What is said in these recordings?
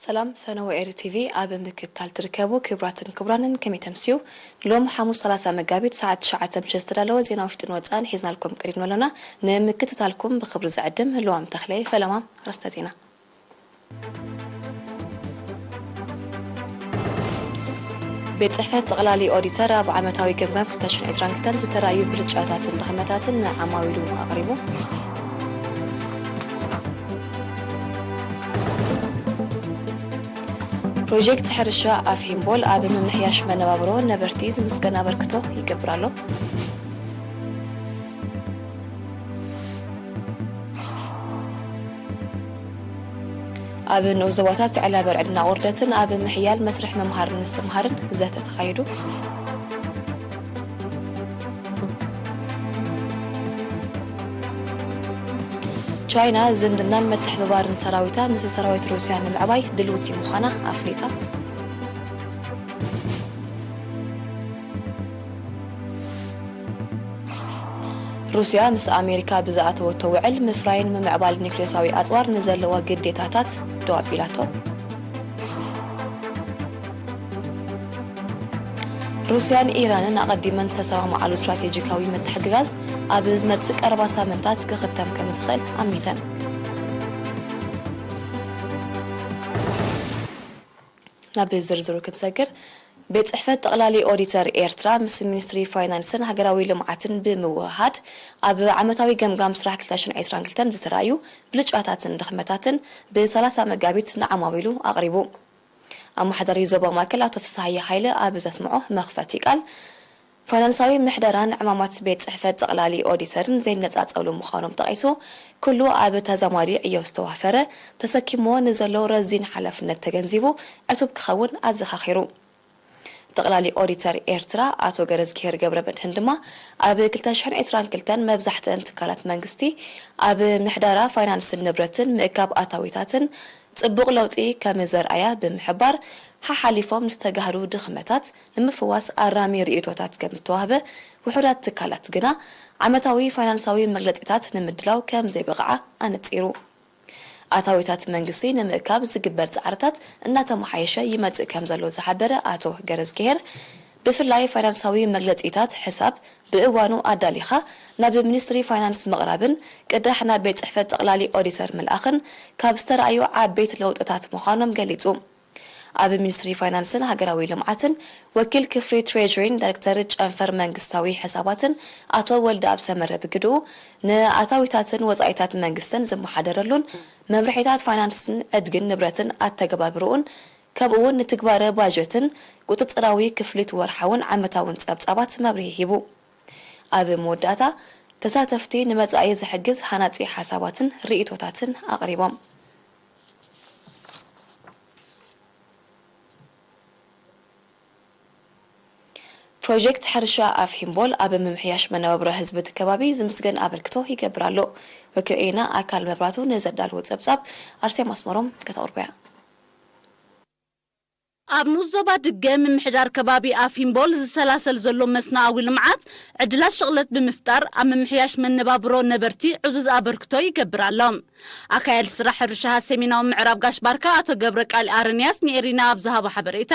ሰላም ፈነወ ኤሪ ቲቪ ኣብ ምክትታል ትርከቡ ክቡራትን ክቡራንን፣ ከመይ ተምስዩ? ሎም ሓሙስ ሰላሳ መጋቢት ሰዓት ትሽዓተ ምሸት ዝተዳለወ ዜና ውሽጥን ወጻእን ሒዝናልኩም ቀሪብና ኣሎና። ንምክትታልኩም ብኽብሪ ዝዕድም ህልዋም ተኽለየ። ፈለማ ኣርእስተ ዜና። ቤት ጽሕፈት ጠቕላሊ ኦዲተር ኣብ ዓመታዊ ገምጋም ክልተ ሽሕን ዕስራን ክልተን ዝተራእዩ ብልጫታትን ድኽመታትን ንዓማዊሉ ኣቕሪቡ። ፕሮጀክት ሕርሻ ኣፍ ሂምቦል ኣብ ምምሕያሽ መነባብሮ ነበርቲ ዝምስገን ኣበርክቶ ይገብር ኣሎ። ኣብ ንኡስ ዞባታት ዕላበር ዕድና ቁርደትን ኣብ ምሕያል መስርሕ ምምሃርን ምስትምሃርን ዘተ ተኻይዱ። ቻይና ዝምድናን ምትሕብባርን ሰራዊታ ምስ ሰራዊት ሩስያ ንምዕባይ ድልውቲ ምዃና ኣፍሊጣ። ሩስያ ምስ ኣሜሪካ ብዝኣተወቶ ውዕል ምፍራይን ምምዕባል ኒውክሌሳዊ ኣጽዋር ንዘለዋ ግዴታታት ደው ኣቢላቶ። ሩስያን ኢራንን ኣቐዲመን ዝተሰማማዓሉ ስትራቴጂካዊ ምትሕግጋዝ ኣብ ዝመጽእ ቀረባ ሳምንታት ክኽተም ከም ዝኽእል ኣሚተን። ናብ ዝርዝሩ ክንሰግር፣ ቤት ጽሕፈት ጠቕላሊ ኦዲተር ኤርትራ ምስ ሚኒስትሪ ፋይናንስን ሃገራዊ ልምዓትን ብምውህሃድ ኣብ ዓመታዊ ገምጋም ስራሕ ክልተ ሽሕን ዕስራን ክልተን ዝተራእዩ ብልጫታትን ድኽመታትን ብ ሰላሳ መጋቢት ንዓማዊሉ ኣቕሪቡ። ኣመሓዳሪ ዞባ ማእከል ኣቶ ፍስሃየ ሃይለ ኣብ ዘስምዖ መኽፈቲ ቃል፣ ፋይናንሳዊ ምሕደራን ዕማማት ቤት ጽሕፈት ጠቕላሊ ኦዲተርን ዘይነጻጸሉ ምዃኖም ጠቒሱ፣ ኩሉ ኣብ ተዛማዲ ዕዮ ዝተዋፈረ፣ ተሰኪምዎ ንዘሎ ረዚን ሓላፍነት ተገንዚቡ ዕቱብ ክኸውን ኣዘኻኺሩ። ጠቕላሊ ኦዲተር ኤርትራ ኣቶ ገረዝግሄር ገብረመድህን ድማ፣ ኣብ ክልተ ሽሕን ዕስራን ክልተን መብዛሕትአን ትካላት መንግስቲ ኣብ ምሕደራ ፋይናንስን ንብረትን ምእካብ ኣታዊታትን ጽቡቕ ለውጢ ከም ዘርኣያ ብምሕባር፣ ሓሓሊፎም ዝተጋህዱ ድኽመታት ንምፍዋስ ኣራሚ ርእይቶታት ከም እተዋህበ፣ ውሑዳት ትካላት ግና ዓመታዊ ፋይናንሳዊ መግለጺታት ንምድላው ከም ዘይበቕዓ ኣነጺሩ። ኣታዊታት መንግስቲ ንምእካብ ዝግበር ጻዕርታት እናተመሓየሸ ይመጽእ ከም ዘሎ ዝሓበረ ኣቶ ገረዝግሄር፣ ብፍላይ ፋይናንሳዊ መግለጺታት ሕሳብ ብእዋኑ ኣዳሊኻ ናብ ሚኒስትሪ ፋይናንስ ምቕራብን ቅዳሕ ናብ ቤት ጽሕፈት ጠቕላሊ ኦዲተር ምልኣኽን ካብ ዝተራእዩ ዓበይቲ ለውጥታት ምዃኖም ገሊጹ። ኣብ ሚኒስትሪ ፋይናንስን ሃገራዊ ልምዓትን ወኪል ክፍሊ ትሬዥሪን ዳይሬክተር ጨንፈር መንግስታዊ ሕሳባትን ኣቶ ወልደኣብ ሰመረ ብግድኡ፣ ንኣታዊታትን ወጻኢታት መንግስትን ዝመሓደረሉን መምርሒታት ፋይናንስን ዕድግን ንብረትን ኣተገባብርኡን፣ ከምኡ'ውን ንትግባረ ባጀትን ቁጽጽራዊ ክፍሊት ወርሓውን ዓመታውን ጸብጻባት መብርሂ ሂቡ። ኣብ መወዳእታ፣ ተሳተፍቲ ንመጻኢ ዝሕግዝ ሃናጺ ሓሳባትን ርእይቶታትን ኣቕሪቦም። ፕሮጀክት ሕርሻ ኣፍ ሂምቦል ኣብ ምምሕያሽ መነባብሮ ህዝቢ እቲ ከባቢ ዝምስገን ኣበርክቶ ይገብር ኣሎ። ወኪል ኤና ኣካል መብራቱ ንዘዳለዎ ጸብጻብ ኣርሴማ ኣስመሮም ከተቕርቦ እያ። ኣብ ንኡስ ዞባ ድገ ምምሕዳር ከባቢ ኣፍ ሂምቦል ዝሰላሰል ዘሎ መስናኣዊ ልምዓት ዕድላት ሽቕለት ብምፍጣር ኣብ ምምሕያሽ መነባብሮ ነበርቲ ዕዙዝ ኣበርክቶ ይገብር ኣሎ። ኣካያዲ ስራሕ ሕርሻ ሰሜናዊ ምዕራብ ጋሽ ባርካ ኣቶ ገብረ ቃል ኣረንያስ ንኤሪና ኣብ ዝሃቦ ሓበሬታ፣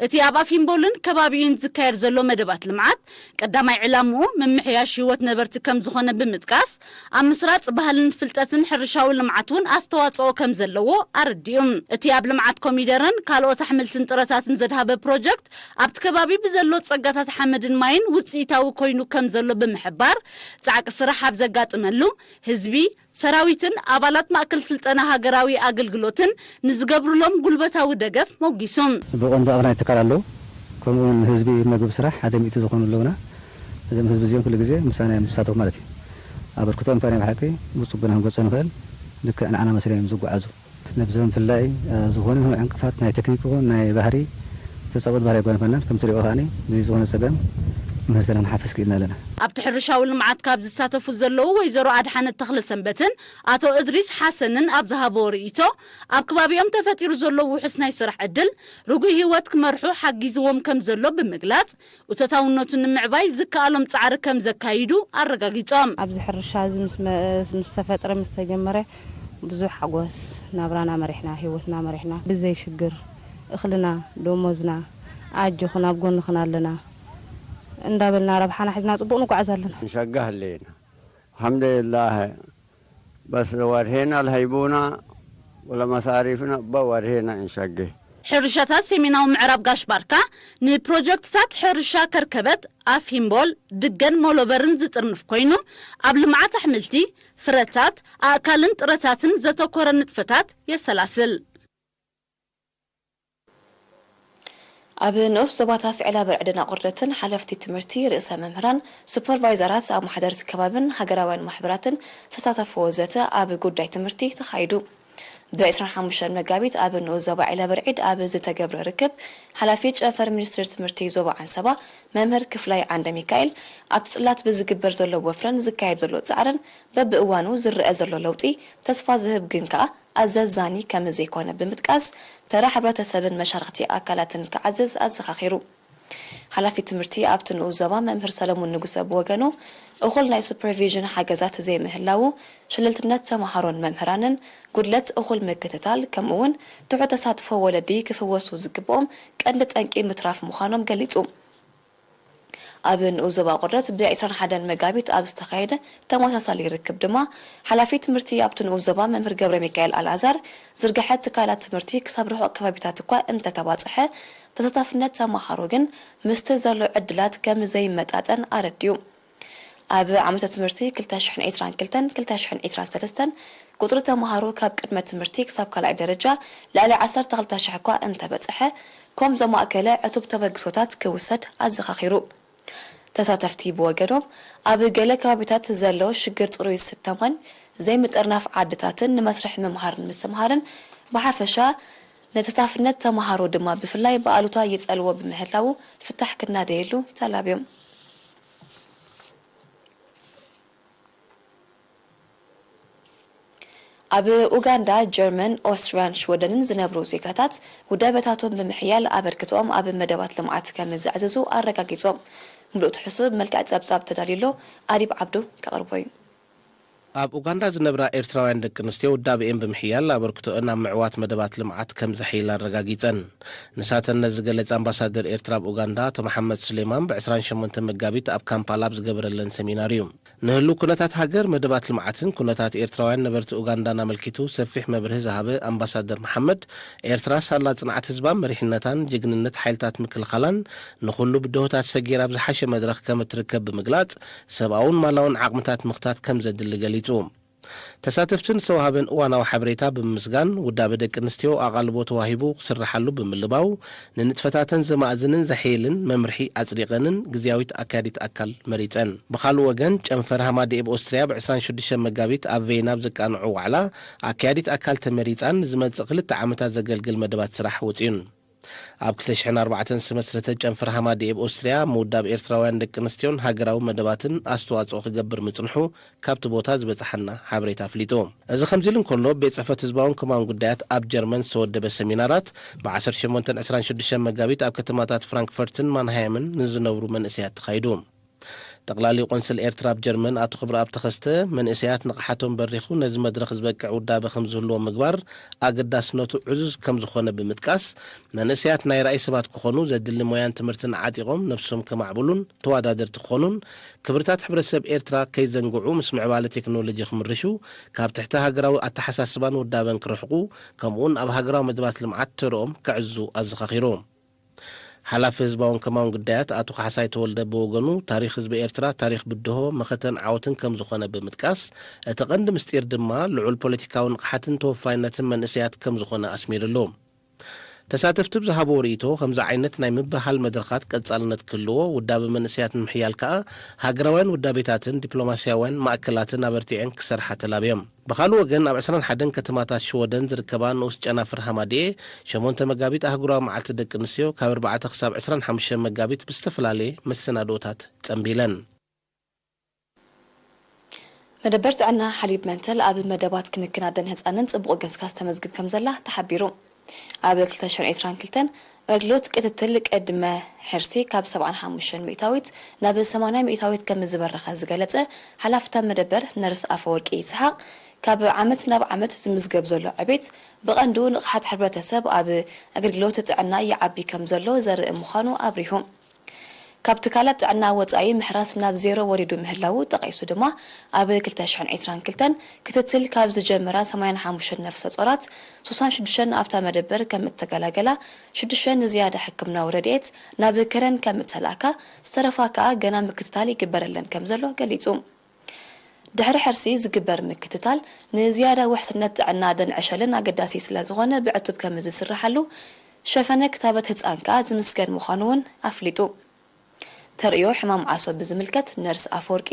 እቲ ኣብ ኣፍ ሂምቦልን ከባቢኡን ዝካየድ ዘሎ መደባት ልምዓት ቀዳማይ ዕላምኡ ምምሕያሽ ህይወት ነበርቲ ከም ዝኾነ ብምጥቃስ፣ ኣብ ምስራጽ ባህልን ፍልጠትን ሕርሻዊ ልምዓት እውን ኣስተዋጽኦ ከም ዘለዎ ኣረዲኡ። እቲ ኣብ ልምዓት ኮሚደረን ካልኦት ኣሕምልትን ጥረታትን ዘድሃበ ፕሮጀክት ኣብቲ ከባቢ ብዘሎ ጸጋታት ሓመድን ማይን ውጽኢታዊ ኮይኑ ከም ዘሎ ብምሕባር፣ ጻዕቂ ስራሕ ኣብ ዘጋጥመሉ ህዝቢ፣ ሰራዊትን ኣባላት ማእከል ስልጠና ሃገራዊ ኣገልግሎትን ንዝገብሩሎም ጉልበታዊ ደገፍ ሞጊሱ። ብቐንዱ ኣብ ናይ ትካል ኣለዉ። ከምኡ እውን ህዝቢ መግቢ ስራሕ ሓደ ሚእቲ ዝኾኑ ኣለዉና። እዞም ህዝቢ እዚኦም ኩሉ ግዜ ምሳና እዮም ዝሳተፉ ማለት እዩ። ኣበርክቶኦም ከኣ ናይ ብሓቂ ብጽቡቕ ኢና ክንገልጾ ንኽእል። ልክዕ ንዓና መሲሎም እዮም ዝጓዓዙ። ነብዞም ብፍላይ፣ እ፣ ዝኾነ ይኹን ዕንቅፋት ናይ ቴክኒክ ይኹን ናይ ባህሪ ተጻብኦት ባህሪ ኣይጓነፈናን። ከም ትሪኦ ከኣ ብዘይ ዝኾነ ጸገም ምህርትና ክንሓፍስ ክኢልና ኣለና። ኣብቲ ሕርሻዊ ልምዓት ካብ ዝሳተፉ ዘለዉ ወይዘሮ ኣድሓነት ተኽለሰንበትን ኣቶ እድሪስ ሓሰንን ኣብ ዝሃብዎ ርእይቶ፣ ኣብ ከባቢኦም ተፈጢሩ ዘሎ ውሑስ ናይ ስራሕ ዕድል ርጉእ ህይወት ክመርሑ ሓጊዝዎም ከም ዘሎ ብምግላጽ፣ እቶታውነቱ ንምዕባይ ዝከኣሎም ጻዕሪ ከም ዘካይዱ ኣረጋጊጾም። ኣብዚ ሕርሻ እዚ ምስ መ-፣ ምስ ተፈጥረ፣ ምስ ተጀመረ፣ ብዙሕ ሓጎስ ናብራና መሪሕና፣ ህይወትና መሪሕና፣ ብዘይ ሽግር እኽልና፣ ደሞዝና፣ ኣጆኹን ኣብ ጎንኽን ኣለና እንዳበልና ረብሓና ሒዝና ጽቡቕ ንጓዓዝ ኣለና። ንሸገ ኣለና። الحمد لله. بس ورهينا الهيبونا ولا مصاريفنا بورهينا إن شقه. ሕርሻታት ሰሜናዊ ምዕራብ ጋሽ ባርካ ንፕሮጀክትታት ሕርሻ ከርከበት፣ ኣፍ ሂምቦል፣ ድገን ሞሎበርን ዝጥርንፍ ኮይኑ፣ ኣብ ልምዓት ኣሕምልቲ፣ ፍረታት፣ ኣእካልን ጥረታትን ዘተኮረ ንጥፈታት የሰላስል። ኣብ ንኡስ ዞባታት ዒላ በርዕድን ኣቑርደትን ሓለፍቲ ትምህርቲ፣ ርእሰ መምህራን፣ ሱፐርቫይዘራት፣ ኣመሓደርቲ ከባብን ሃገራውያን ማሕበራትን ዝተሳተፍዎ ዘተ ኣብ ጉዳይ ትምህርቲ ተኻይዱ። ብ ዕስራን ሓሙሽተን መጋቢት ኣብ ንኡስ ዞባ ዒላ በርዒድ ኣብ ዝተገብረ ርክብ፣ ሓላፊ ጨንፈር ሚኒስትሪ ትምህርቲ ዞባ ዓንሰባ መምህር ክፍላይ ዓንደ ሚካኤል፣ ኣብቲ ጽላት ብዝግበር ዘሎ ወፍርን ዝካየድ ዘሎ ጻዕርን በብእዋኑ ዝረኣ ዘሎ ለውጢ ተስፋ ዝህብ ግን ከኣ ኣዘዛኒ ከም ዘይኮነ ብምጥቃስ፣ ተራ ሕብረተሰብን መሻርኽቲ ኣካላትን ክዓዝዝ ኣዘኻኺሩ። ሓላፊ ትምህርቲ ኣብቲ ንኡስ ዞባ መምህር ሰለሙን ንጉሰ ብወገኑ፣ እኹል ናይ ሱፐርቪዥን ሓገዛት ዘይምህላዉ፣ ሽልልትነት ተመሃሮን መምህራንን፣ ጉድለት እኹል ምክትታል፣ ከምኡ'ውን ትሑት ተሳትፎ ወለዲ ክፍወሱ ዝግብኦም ቀንዲ ጠንቂ ምትራፍ ምዃኖም ገሊጹ። ኣብ ንኡስ ዞባ ቁርደት ብ ዕስራን ሓደን መጋቢት ኣብ ዝተኻየደ ተመሳሳሊ ርክብ ድማ፣ ሓላፊ ትምህርቲ ኣብቲ ንኡስ ዞባ መምህር ገብረሚካኤል ኣልኣዛር፣ ዝርግሐ ትካላት ትምህርቲ ክሳብ ርሑቕ ከባቢታት እኳ እንተተባጽሐ፣ ተሳታፍነት ተመሃሮ ግን ምስቲ ዘሎ ዕድላት ከም ዘይመጣጠን ኣረዲኡ። ኣብ ዓመተ ትምህርቲ ክልተ ሽሕን ዕስራን ክልተን ክልተ ሽሕን ዕስራን ሰለስተን ቁጽሪ ተመሃሮ ካብ ቅድመ ትምህርቲ ክሳብ ካልኣይ ደረጃ ልዕሊ ዓሰርተ ክልተ ሽሕ እኳ እንተበጽሐ፣ ኮም ዘማእከለ ዕቱብ ተበግሶታት ክውሰድ ኣዘኻኺሩ። ተሳተፍቲ ብወገኖም፣ ኣብ ገለ ከባቢታት ዘሎ ሽግር ጽሩይ ዝስተ ማይ ዘይምጥርናፍ ዓድታትን ንመስርሕ ምምሃርን ምስትምሃርን ብሓፈሻ ንተሳታፍነት ተመሃሮ ድማ ብፍላይ ብኣሉታ ይጸልዎ ብምህላዉ ፍታሕ ክናደየሉ ተላብዮም። ኣብ ኡጋንዳ፣ ጀርመን፣ ኦስትርያን ሽወደንን ዝነብሩ ዜጋታት ውዳበታቶም ብምሕያል ኣበርክቶኦም ኣብ መደባት ልምዓት ከም ዘዕዝዙ ኣረጋጊጾም። ምሉእ ትሕዝቶ ብመልክዕ ጸብጻብ ተዳልዩ ኣሎ፣ ኣዲብ ዓብዱ ከቕርቦ እዩ። ኣብ ኡጋንዳ ዝነብራ ኤርትራውያን ደቂ ኣንስትዮ ውዳበኤን ብምሕያል ኣበርክቶአን ኣብ ምዕዋት መደባት ልምዓት ከም ዘሕይል ኣረጋጊጸን። ንሳተን ነዚ ዝገለጸ ኣምባሳደር ኤርትራ ኣብ ኡጋንዳ ኣቶ መሓመድ ሱሌማን ብ ዕስራን ሸሞንተን መጋቢት ኣብ ካምፓላ ኣብ ዝገበረለን ሰሚናር እዩ። ንህሉ ኩነታት ሃገር፣ መደባት ልምዓትን ኩነታት ኤርትራውያን ነበርቲ ኡጋንዳን ኣመልኪቱ ሰፊሕ መብርሂ ዝሃበ ኣምባሳደር መሓመድ፣ ኤርትራ ሳላ ጽንዓት ህዝባን መሪሕነታን ጅግንነት ሓይልታት ምክልኻላን ንኹሉ ብድሆታት ሰጊራ ኣብ ዝሓሸ መድረኽ ከም እትርከብ ብምግላጽ፣ ሰብኣውን ማላውን ዓቕምታት ምኽታት ከም ዘድሊ ገሊጹ። ተሳተፍቲ ንዝተዋህበን እዋናዊ ሓበሬታ ብምምስጋን፣ ውዳበ ደቂ ኣንስትዮ ኣቓልቦ ተዋሂቡ ክስርሓሉ ብምልባው፣ ንንጥፈታተን ዘማእዝንን ዘሕይልን መምርሒ ኣጽዲቐንን ግዝያዊት ኣካያዲት ኣካል መሪጸን። ብኻልእ ወገን፣ ጨንፈር ሃማደኤ ብኦስትርያ ብ ዕስራን ሽዱሽተን መጋቢት ኣብ ቬይና ኣብ ዘቃንዖ ዋዕላ፣ ኣካያዲት ኣካል ተመሪጻን ንዝመጽእ ክልተ ዓመታት ዘገልግል መደባት ስራሕ ወጺኡን። ኣብ ክልተ ሽሕን ኣርባዕተን ዝተመስረተ ጨንፈር ሃማደኤ ብኦስትርያ፣ ምውዳብ ኤርትራውያን ደቂ ኣንስትዮን ሃገራዊ መደባትን ኣስተዋጽኦ ክገብር ምጽንሑ ካብቲ ቦታ ዝበጽሓና ሓበሬታ ኣፍሊጡ። እዚ ከምዚ ኢሉ እንከሎ፣ ቤት ጽሕፈት ህዝባውን ከማውን ጉዳያት ኣብ ጀርመን ዝተወደበ ሰሚናራት፣ ብ ዓሰርተ ሸሞንተን ዕስራን ሽዱሽተን መጋቢት ኣብ ከተማታት ፍራንክፈርትን ማንሃይምን ንዝነብሩ መንእሰያት ተኻይዱ። ጠቕላሊ ቆንስል ኤርትራ ኣብ ጀርመን ኣቶ ክብረኣብ ተኸስተ፣ መንእሰያት ንቕሓቶም በሪኹ ነዚ መድረኽ ዝበቅዕ ውዳበ ከም ዝህልዎም ምግባር ኣገዳስነቱ ዕዙዝ ከም ዝኾነ ብምጥቃስ፣ መንእሰያት ናይ ራእይ ሰባት ክኾኑ፣ ዘድሊ ሞያን ትምህርትን ዓጢቖም ነብሶም ከማዕብሉን ተወዳደርቲ ክኾኑን፣ ክብርታት ሕብረተሰብ ኤርትራ ከይዘንግዑ፣ ምስ ምዕባለ ቴክኖሎጂ ክምርሹ፣ ካብ ትሕቲ ሃገራዊ ኣተሓሳስባን ውዳበን ክርሕቁ፣ ከምኡውን ኣብ ሃገራዊ መደባት ልምዓት ተርኦም ከዕዝዙ ኣዘኻኺሩ። ሓላፊ ህዝባውን ከማውን ጉዳያት ኣቶ ካሕሳይ ተወልደ ብወገኑ፣ ታሪኽ ህዝቢ ኤርትራ ታሪኽ ብድሆ፣ መኸተን ዓወትን ከም ዝኾነ ብምጥቃስ፣ እቲ ቀንዲ ምስጢር ድማ ልዑል ፖለቲካዊ ንቕሓትን ተወፋይነትን መንእሰያት ከም ዝኾነ ኣስሚርሉ። ተሳተፍቲ ብዝሃብዎ ርእይቶ፣ ከምዚ ዓይነት ናይ ምብህሃል መድረኻት ቀጻልነት ክህልዎ፣ ውዳበ መንእሰያት ንምሕያል ከኣ ሃገራውያን ውዳቤታትን ዲፕሎማስያውያን ማእከላትን ኣበርቲዐን ክሰርሓ ተላብዮም። ብኻልእ ወገን፣ ኣብ ዕስራን ሓደን ከተማታት ሽወደን ዝርከባ ንኡስ ጨናፍር ሃማድኤ፣ ሸሞንተ መጋቢት ኣህጉራዊ መዓልቲ ደቂ ኣንስትዮ ካብ ኣርባዕተ ክሳብ ዕስራን ሓሙሽተን መጋቢት ብዝተፈላለየ መሰናድኦታት ጸንቢለን። መደበር ጥዕና ሓሊብ መንተል ኣብ መደባት ክንክን ኣደን ህጻንን ጽቡቕ ገስጋስ ተመዝግብ ከም ዘላ ተሓቢሩ። ኣብ ክልተ ሽሕን ዕስራን ክልተን ኣገልግሎት ክትትል ቅድመ ሕርሲ ካብ ሰብዓን ሓሙሽተን ሚእታዊት ናብ ሰማንያ ሚእታዊት ከም ዝበረኸ ዝገለጸ ሓላፍታ መደበር ነርስ ኣፈወርቂ ይስሓቕ፣ ካብ ዓመት ናብ ዓመት ዝምዝገብ ዘሎ ዕቤት፣ ብቐንዱ ንቕሓት ሕብረተሰብ ኣብ ኣገልግሎት ጥዕና ይዓቢ ከም ዘሎ ዘርኢ ምዃኑ ኣብሪሁ። ካብ ትካላት ጥዕና ወጻኢ ምሕራስ ናብ ዜሮ ወሪዱ ምህላዉ ጠቒሱ ድማ፣ ኣብ ክልተ ሽሕን ዕስራን ክልተን ክትትል ካብ ዝጀመራ ሰማንያን ሓሙሽተን ነፍሰ ጾራት፣ ሱሳን ሽዱሽተን ኣብታ መደበር ከም እተገላገላ፣ ሽዱሽተ ንዝያዳ ሕክምናዊ ረድኤት ናብ ከረን ከም እተላእካ፣ ዝተረፋ ከኣ ገና ምክትታል ይግበረለን ከም ዘሎ ገሊጹ። ድሕሪ ሕርሲ ዝግበር ምክትታል ንዝያዳ ውሕስነት ጥዕና ደን ዕሸልን ኣገዳሲ ስለ ዝኾነ፣ ብዕቱብ ከም ዝስርሓሉ፣ ሸፈነ ክታበት ህጻን ከኣ ዝምስገን ምዃኑ እውን ኣፍሊጡ። ተርእዮ ሕማም ዓሶ ብዝምልከት፣ ነርስ ኣፈወርቂ፣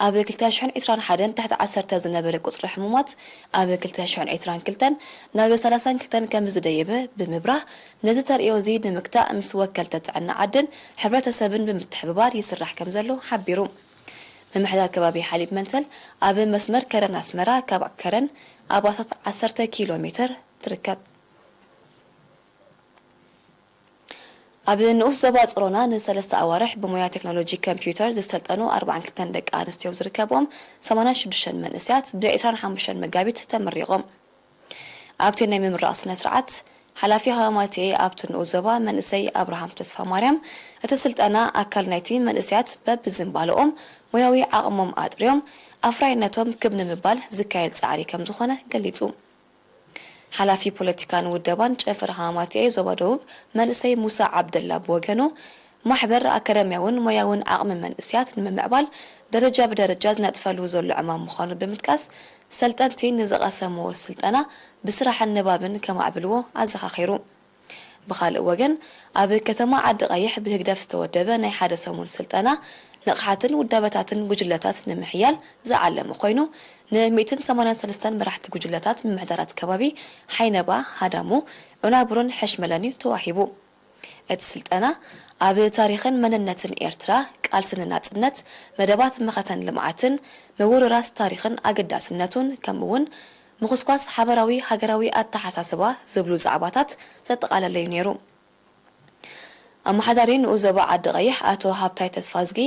ኣብ ክልተ ሽሕን ዕስራን ሓደን ትሕቲ ዓሰርተ ዝነበረ ቁጽሪ ሕሙማት፣ ኣብ ክልተ ሽሕን ዕስራን ክልተን ናብ ሰላሳን ክልተን ከም ዝደየበ ብምብራህ፣ ነዚ ተርእዮ እዚ ንምግታእ ምስ ወከልተ ጥዕና ዓድን ሕብረተሰብን ብምትሕብባር ይስራሕ ከም ዘሎ ሓቢሩ። ምምሕዳር ከባቢ ሓሊብ መንተል፣ ኣብ መስመር ከረን ኣስመራ ካብ ከረን ኣብ ኣስታት ዓሰርተ ኪሎ ሜተር ትርከብ። ኣብ ንኡስ ዞባ ጽሮና ንሰለስተ ኣዋርሕ ብሞያ ቴክኖሎጂ ኮምፒውተር ዝሰልጠኑ ኣርባዓን ክልተን ደቂ ኣንስትዮ ዝርከብዎም ሰማንያን ሽዱሽተን መንእሰያት ብ ዕስራን ሓሙሽተን መጋቢት ተመሪቖም። ኣብቲ ናይ ምምራቕ ስነ ስርዓት፣ ሓላፊ ሃማማቴ ኣብቲ ንኡስ ዞባ መንእሰይ ኣብርሃም ተስፋ ማርያም፣ እቲ ስልጠና ኣካል ናይቲ መንእሰያት በብዝንባለኦም ሞያዊ ዓቕሞም ኣጥርዮም ኣፍራይነቶም ክብ ንምባል ዝካየድ ጻዕሪ ከም ዝኾነ ገሊጹ። ሓላፊ ፖለቲካን ውደባን ጨንፈር ሃማማቴ ዞባ ደቡብ መንእሰይ ሙሳ ዓብደላ ብወገኑ፣ ማሕበር ኣካዳሚያውን ሞያውን ዓቕሚ መንእሰያት ንምምዕባል ደረጃ ብደረጃ ዝነጥፈሉ ዘሎ ዕማም ምዃኑ ብምጥቃስ፣ ሰልጠንቲ ንዝቐሰምዎ ስልጠና ብስራሕን ንባብን ከማዕብልዎ ኣዘኻኺሩ። ብኻልእ ወገን፣ ኣብ ከተማ ዓዲ ቀይሕ ብህግደፍ ዝተወደበ ናይ ሓደ ሰሙን ስልጠና ንቕሓትን ውዳበታትን ጉጅለታት ንምሕያል ዝዓለመ ኮይኑ፣ ን ሚእትን ሰማንያን ሰለስተን መራሕቲ ጉጅለታት ምምሕዳራት ከባቢ ሓይነባ፣ ሃዳሙ፣ ዑናብሮን ሕሽመለን'ዩ ተዋሂቡ። እቲ ስልጠና፣ ኣብ ታሪኽን መንነትን ኤርትራ፣ ቃልሲ ንናጽነት፣ መደባት መኸተን ልምዓትን፣ ምውርራስ ታሪኽን ኣገዳስነቱን፣ ከምኡ'ውን ምኹስኳስ ሓበራዊ ሃገራዊ ኣተሓሳስባ ዝብሉ ዛዕባታት ዘጠቓለለ'ዩ ነይሩ። ኣመሓዳሪ ንኡስ ዞባ ዓዲ ቀይሕ ኣቶ ሃብታይ ተስፋዝጊ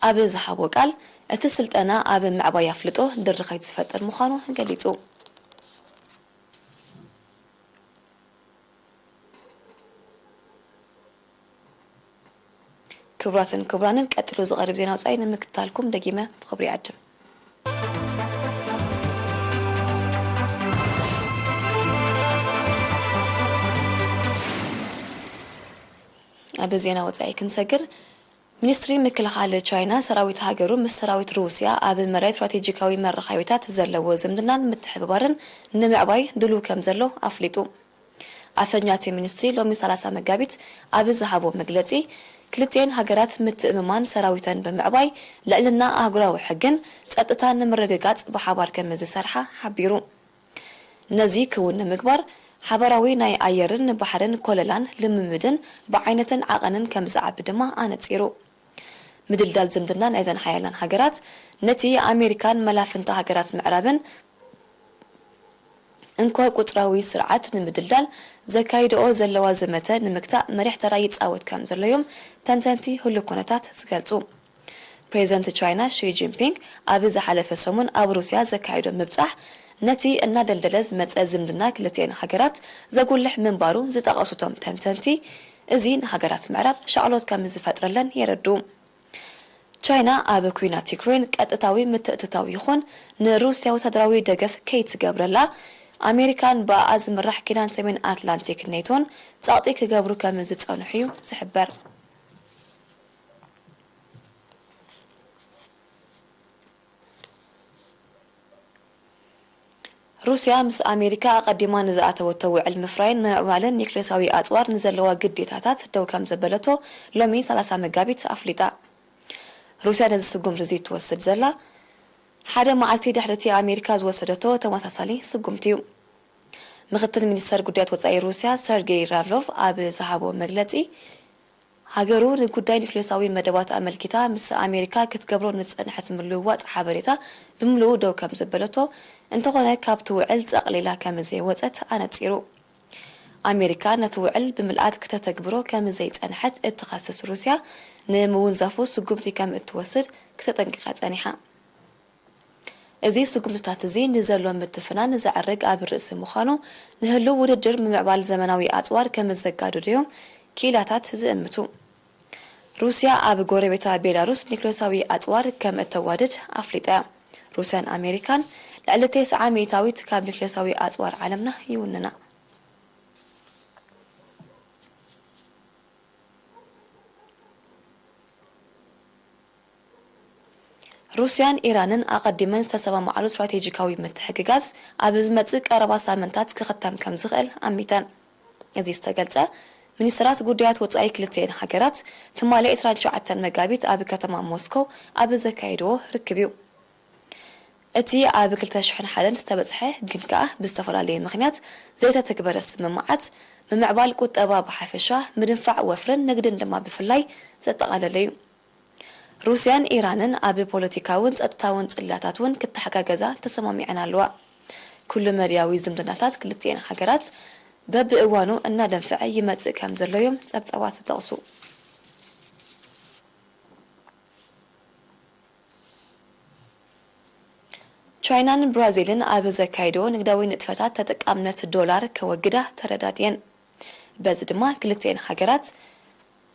ኣብ ዝሃቦ ቃል፣ እቲ ስልጠና ኣብ ምዕባይ ኣፍልጦ ድርኺት ዝፈጥር ምዃኑ ገሊጹ። ክቡራትን ክቡራንን፣ ቀጺሉ ዝቐርብ ዜና ወጻኢ ንምክትታልኩም ደጊመ ብኽብሪ ይዕድም። ኣብ ዜና ወጻኢ ክንሰግር፣ ሚኒስትሪ ምክልኻል ቻይና፣ ሰራዊት ሃገሩ ምስ ሰራዊት ሩስያ ኣብ መራይ ስትራቴጂካዊ መራኸቢታት ዘለዎ ዝምድናን ምትሕብባርን ንምዕባይ ድሉው ከም ዘሎ ኣፍሊጡ። ኣፈኛ እቲ ሚኒስትሪ ሎሚ ሰላሳ መጋቢት ኣብ ዝሃቦ መግለጺ፣ ክልቲኤን ሃገራት ምትእምማን ሰራዊተን ብምዕባይ፣ ልዕልና ኣህጉራዊ ሕግን ጸጥታን ንምርግጋጽ ብሓባር ከም ዝሰርሓ ሓቢሩ። ነዚ ክውን ንምግባር፣ ሓባራዊ ናይ ኣየርን ባሕርን ኮለላን ልምምድን ብዓይነትን ዓቐንን ከም ዝዓቢ ድማ ኣነጺሩ። ምድልዳል ዝምድና ናይዘን ሓያላን ሃገራት፣ ነቲ ኣሜሪካን መላፍንታ ሃገራት ምዕራብን እንኮ ቁጽራዊ ስርዓት ንምድልዳል ዘካይድኦ ዘለዋ ዘመተ ንምግታእ መሪሕ ተራ ይጻወት ከም ዘሎ እዮም ተንተንቲ ህሉው ኩነታት ዝገልጹ። ፕሬዚደንት ቻይና ሺ ጂንፒንግ ኣብ ዝሓለፈ ሰሙን ኣብ ሩስያ ዘካየዶ ምብጻሕ፣ ነቲ እናደልደለ ዝመጸ ዝምድና ክልቲኤን ሃገራት ዘጉልሕ ምንባሩ ዝጠቐሱ እቶም ተንተንቲ፣ እዚ ንሃገራት ምዕራብ ሻቕሎት ከም ዝፈጥረለን የረድኡ። ቻይና ኣብ ኲናት ዩክሬን ቀጥታዊ ምትእትታው ይኹን ንሩስያ ወታደራዊ ደገፍ ከይትገብረላ፣ ኣሜሪካን ብኣኣ ዝምራሕ ኪዳን ሰሜን ኣትላንቲክ ኔቶን ጸቕጢ ክገብሩ ከም ዝጸንሑ እዩ ዝሕበር። ሩስያ ምስ ኣሜሪካ ኣቐዲማ ንዝኣተወቶ ውዕል ምፍራይን ምምዕባልን ኒክሌሳዊ ኣጽዋር ንዘለዋ ግዴታታት ደው ከም ዘበለቶ ሎሚ ሰላሳ መጋቢት ኣፍሊጣ። ሩስያ ነዚ ስጉምቲ እዚ ትወስድ ዘላ፣ ሓደ መዓልቲ ድሕሪ እቲ ኣሜሪካ ዝወሰደቶ ተመሳሳሊ ስጉምቲ እዩ። ምክትል ሚኒስተር ጉዳያት ወጻኢ ሩስያ ሰርጌይ ላቭሮቭ ኣብ ዝሃቦ መግለጺ፣ ሃገሩ ንጉዳይ ኒክሌሳዊ መደባት ኣመልኪታ ምስ ኣሜሪካ ክትገብሮ ንዝጸንሐት ምልውዋጥ ሓበሬታ ብምሉኡ ደው ከም ዘበለቶ፣ እንተኾነ ካብቲ ውዕል ጸቕሊላ ከም ዘይወጸት ኣነጺሩ። ኣሜሪካ ነቲ ውዕል ብምልኣት ክተተግብሮ ከም ዘይጸንሐት እትኸስስ ሩስያ፣ ንምውንዛፉ ስጉምቲ ከም እትወስድ ክተጠንቅቕ ጸኒሓ። እዚ ስጉምትታት እዚ ንዘሎ ምትፍናን ዘዕርግ ኣብ ርእሲ ምዃኑ፣ ንህሉው ውድድር ምምዕባል ዘመናዊ ኣጽዋር ከም ዘጋድድ እዮም ክኢላታት ዝእምቱ። ሩስያ ኣብ ጎረቤታ ቤላሩስ ኒክሌሳዊ ኣጽዋር ከም እተዋድድ ኣፍሊጣ እያ። ሩስያን ኣሜሪካን ልዕሊ ተስዓ ሚእታዊት ካብ ኒክሌሳዊ ኣጽዋር ዓለምና ይውንና። ሩስያን ኢራንን ኣቐዲመን ዝተሰማማዓሉ ስትራቴጂካዊ ምትሕግጋዝ ኣብ ዝመጽእ ቀረባ ሳምንታት ክኽተም ከም ዝኽእል ኣሚተን። እዚ ዝተገልጸ፣ ሚኒስትራት ጉዳያት ወጻኢ ክልቲኤን ሃገራት ትማሊ ዕስራን ትሽዓተን መጋቢት ኣብ ከተማ ሞስኮ ኣብ ዘካየድዎ ርክብ እዩ። እቲ ኣብ ክልተ ሽሕን ሓደን ዝተበጽሐ ግን ከኣ ብዝተፈላለየ ምኽንያት ዘይተተግበረ ስምምዓት፣ ምምዕባል ቁጠባ ብሓፈሻ፣ ምድንፋዕ ወፍርን ንግድን ድማ ብፍላይ ዘጠቓለለ እዩ። ሩስያን ኢራንን ኣብ ፖለቲካውን ጸጥታውን ጽላታት እውን ክተሓጋገዛ ተሰማሚዐን ኣለዋ። ኩሉ መድያዊ ዝምድናታት ክልቲኤን ሃገራት በብእዋኑ እናደንፍዐ ይመጽእ ከም ዘሎ እዮም ጸብጻባት ዝጠቕሱ። ቻይናን ብራዚልን ኣብ ዘካየድዎ ንግዳዊ ንጥፈታት ተጠቃምነት ዶላር ከወግዳ ተረዳድየን። በዚ ድማ ክልቲኤን ሃገራት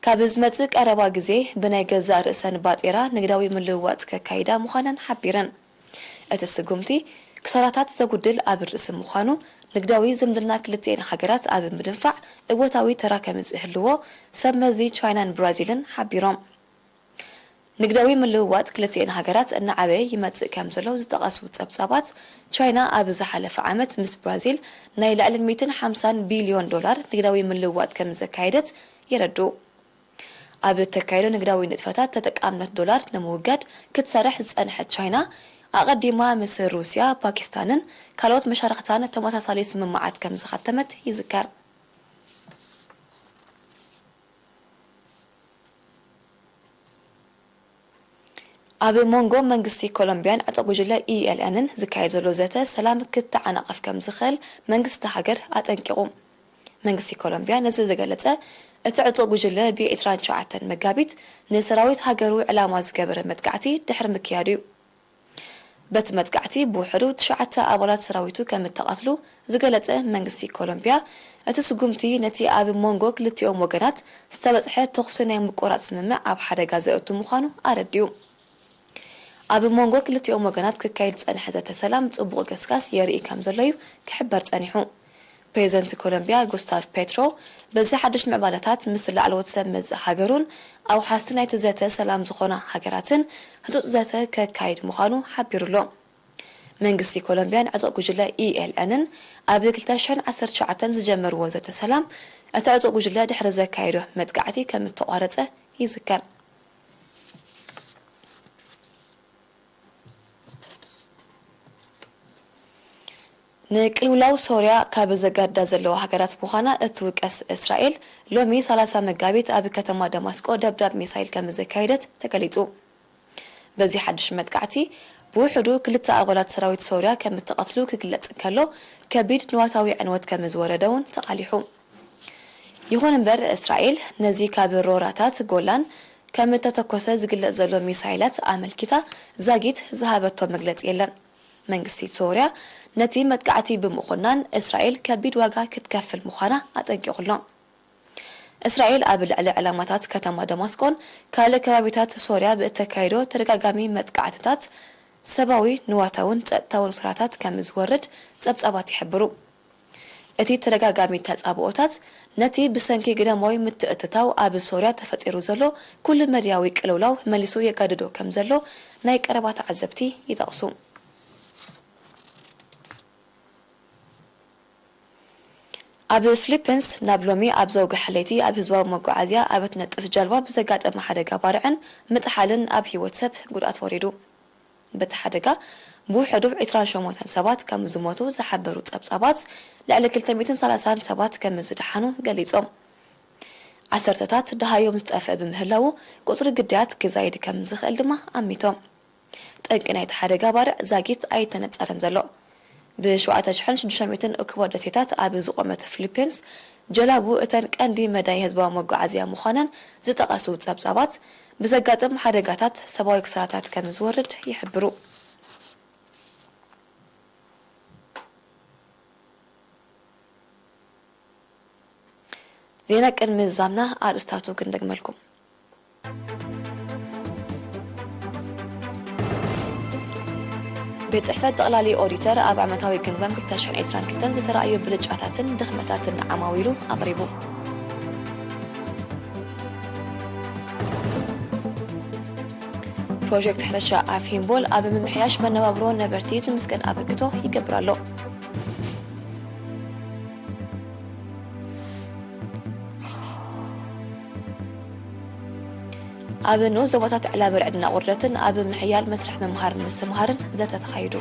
ካብ ዝመጽእ ቀረባ ግዜ ብናይ ገዛእ ርእሰን ባጤራ ንግዳዊ ምልውዋጥ ከካይዳ ምዃነን ሓቢረን። እቲ ስጉምቲ ክሳራታት ዘጉድል ኣብ ርእሲ ምዃኑ፣ ንግዳዊ ዝምድና ክልቲኤን ሃገራት ኣብ ምድንፋዕ እወታዊ ተራ ከም ዝህልዎ ሰብ መዚ ቻይናን ብራዚልን ሓቢሮም። ንግዳዊ ምልውዋጥ ክልቲኤን ሃገራት እናዓበየ ይመጽእ ከም ዘሎ ዝጠቐሱ ጸብጻባት፣ ቻይና ኣብ ዝሓለፈ ዓመት ምስ ብራዚል ናይ ልዕሊ ሚእትን ሓምሳን ቢልዮን ዶላር ንግዳዊ ምልውዋጥ ከም ዘካየደት የረድኡ። ኣብ እተካየዶ ንግዳዊ ንጥፈታት ተጠቃምነት ዶላር ንምውጋድ ክትሰርሕ ዝጸንሐት ቻይና፣ ኣቐዲማ ምስ ሩስያ፣ ፓኪስታንን ካልኦት መሻርኽታን ተመሳሳሊ ስምምዓት ከም ዝኸተመት ይዝከር። ኣብ መንጎ መንግስቲ ኮሎምቢያን ዕጡቕ ጉጅለ ኢ ኤል ኤንን ዝካየድ ዘሎ ዘተ ሰላም ክተዓናቐፍ ከም ዝኽእል መንግስቲ ሃገር ኣጠንቂቑ። መንግስቲ ኮሎምቢያ ነዚ ዝገለጸ፣ እቲ ዕጡቕ ጉጅለ ብ ዕስራን ትሽዓተን መጋቢት ንሰራዊት ሃገሩ ዕላማ ዝገበረ መጥቃዕቲ ድሕሪ ምክያዱ እዩ። በቲ መጥቃዕቲ ብውሕዱ ትሽዓተ ኣባላት ሰራዊቱ ከም እተቐትሉ ዝገለጸ መንግስቲ ኮሎምቢያ፣ እቲ ስጉምቲ ነቲ ኣብ መንጎ ክልቲኦም ወገናት ዝተበጽሐ ተኹሲ ናይ ምቁራጽ ስምምዕ ኣብ ሓደጋ ዘእቱ ምዃኑ ኣረዲኡ። ኣብ መንጎ ክልቲኦም ወገናት ክካየድ ዝጸንሐ ዘተ ሰላም ጽቡቕ ገስጋስ የርኢ ከም ዘሎ እዩ ክሕበር ጸኒሑ። ፕሬዚደንት ኮሎምቢያ ጉስታቭ ፔትሮ፣ በዚ ሓድሽ ምዕባለታት ምስ ላዕለዎት ሰብ መዚ ሃገሩን ኣውሓስቲ ናይቲ ዘተ ሰላም ዝኾና ሃገራትን ህጹጽ ዘተ ከካይድ ምዃኑ ሓቢሩ ኣሎ። መንግስቲ ኮሎምቢያን ዕጡቕ ጉጅለ ኢ ኤል ኤንን ኣብ ክልተ ሽሕን ዓሰርተ ትሽዓተን ዝጀመርዎ ዘተ ሰላም፣ እቲ ዕጡቕ ጉጅለ ድሕሪ ዘካየዶ መጥቃዕቲ ከም እተቋረጸ ይዝከር። ንቅልውላው ሶርያ ካብ ዘጋድዳ ዘለዋ ሃገራት ምዃና እትውቀስ እስራኤል፣ ሎሚ ሰላሳ መጋቢት ኣብ ከተማ ደማስቆ ደብዳብ ሚሳይል ከም ዘካየደት ተገሊጹ። በዚ ሓድሽ መጥቃዕቲ፣ ብውሕዱ ክልተ ኣባላት ሰራዊት ሶርያ ከም እተቐትሉ ክግለጽ እንከሎ፣ ከቢድ ንዋታዊ ዕንወት ከም ዝወረደ እውን ተቓሊሑ። ይኹን እምበር፣ እስራኤል ነዚ ካብ ሮራታት ጎላን ከም እተተኮሰ ዝግለጽ ዘሎ ሚሳይላት ኣመልኪታ ዛጊት ዝሃበቶ መግለጺ የለን። መንግስቲ ሶርያ ነቲ መጥቃዕቲ ብምኹናን፣ እስራኤል ከቢድ ዋጋ ክትከፍል ምዃና ኣጠንቂቑ ኣሎ። እስራኤል ኣብ ልዕሊ ዕላማታት ከተማ ደማስቆን ካልእ ከባቢታት ሶርያ ብእተካይዶ ተደጋጋሚ መጥቃዕትታት፣ ሰብኣዊ ንዋታውን ጸጥታውን ክሳራታት ከም ዝወርድ ጸብጻባት ይሕብሩ። እቲ ተደጋጋሚ ተጻብኦታት፣ ነቲ ብሰንኪ ግዳማዊ ምትእትታው ኣብ ሶርያ ተፈጢሩ ዘሎ ኩሉ መድያዊ ቅልውላው መሊሱ የጋድዶ ከም ዘሎ ናይ ቀረባ ተዓዘብቲ ይጠቕሱ። ኣብ ፊሊፒንስ፣ ናብ ሎሚ ኣብ ዘውግሐ ለይቲ ኣብ ህዝባዊ መጓዓዝያ ኣብ እትነጥፍ ጃልባ ብዘጋጠመ ሓደጋ ባርዕን ምጥሓልን ኣብ ህይወት ሰብ ጉድኣት ወሪዱ። በቲ ሓደጋ፣ ብውሕዱ ዕስራን ሸሞንተን ሰባት ከም ዝሞቱ ዝሓበሩ ጸብጻባት፣ ልዕሊ ክልተ ሚእትን ሰላሳን ሰባት ከም ዝደሓኑ ገሊጾም። ዓሰርተታት ደሃዮም ዝጠፍአ ብምህላዉ፣ ቁጽሪ ግዳያት ክዛይድ ከም ዝኽእል ድማ ኣሚቶም። ጠንቂ ናይቲ ሓደጋ ባርዕ ዛጊት ኣይተነጸረን ዘሎ። ብ ሸውዓተ ሽሕን ሽዱሽተ ሚእትን እኩቦ ደሴታት ኣብ ዝቖመት ፊሊፒንስ፣ ጀላቡ እተን ቀንዲ መዳይ ህዝባዊ መጓዓዝያ ምዃነን ዝጠቐሱ ጸብጻባት፣ ብዘጋጥም ሓደጋታት ሰብኣዊ ክሳራታት ከም ዝወርድ ይሕብሩ። ዜና ቅድሚ ዛምና ኣርእስታቱ ክንደግመልኩም። ቤት ጽሕፈት ጠቕላሊ ኦዲተር ኣብ ዓመታዊ ግምገም ክልተ ሽሕን ዕስራን ክልተን ዝተራእዩ ብልጫታትን ድኽመታትን ንዓማዊሉ ኣቕሪቡ። ፕሮጀክት ሕርሻ ኣፍ ሂምቦል ኣብ ምምሕያሽ መነባብሮ ነበርቲ ዝምስገን ኣበርክቶ ይገብር ኣሎ። ኣብ ንኡስ ዞባታት ዕላበ ርዕድና ቁርደትን ኣብ ምሕያል መስርሕ ምምሃርን ምስትምሃርን ዘተ ተኻይዱ።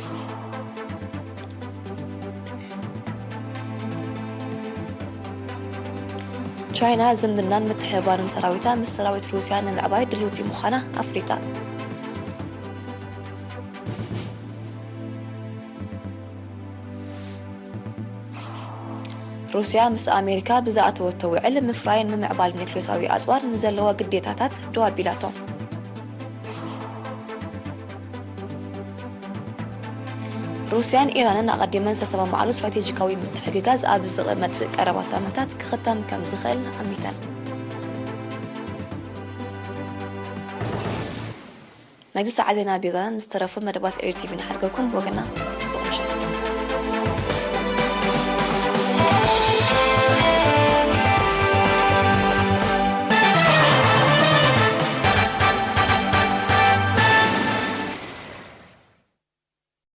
ቻይና ዝምድናን ምትሕብባርን ሰራዊታ ምስ ሰራዊት ሩስያ ንምዕባይ ድልውቲ ምዃና ኣፍሊጣ። ሩስያ ምስ ኣሜሪካ ብዝኣተወቶ ውዕል ምፍራይን ምምዕባልን ኒክሌሳዊ ኣጽዋር ንዘለዋ ግዴታታት ደው ኣቢላቶ። ሩስያን ኢራንን ኣቐዲመን ዝተሰማማዓሉ ስትራቴጂካዊ ምትሕግጋዝ ኣብ ዝመጽእ ቀረባ ሳምንታት ክኽተም ከም ዝኽእል ኣሚተን። ናይዚ ሰዓት ዜና ቤዛ ምስ ተረፉ መደባት ኤሪ ቲቪ ንሓድገኩም ብወገና።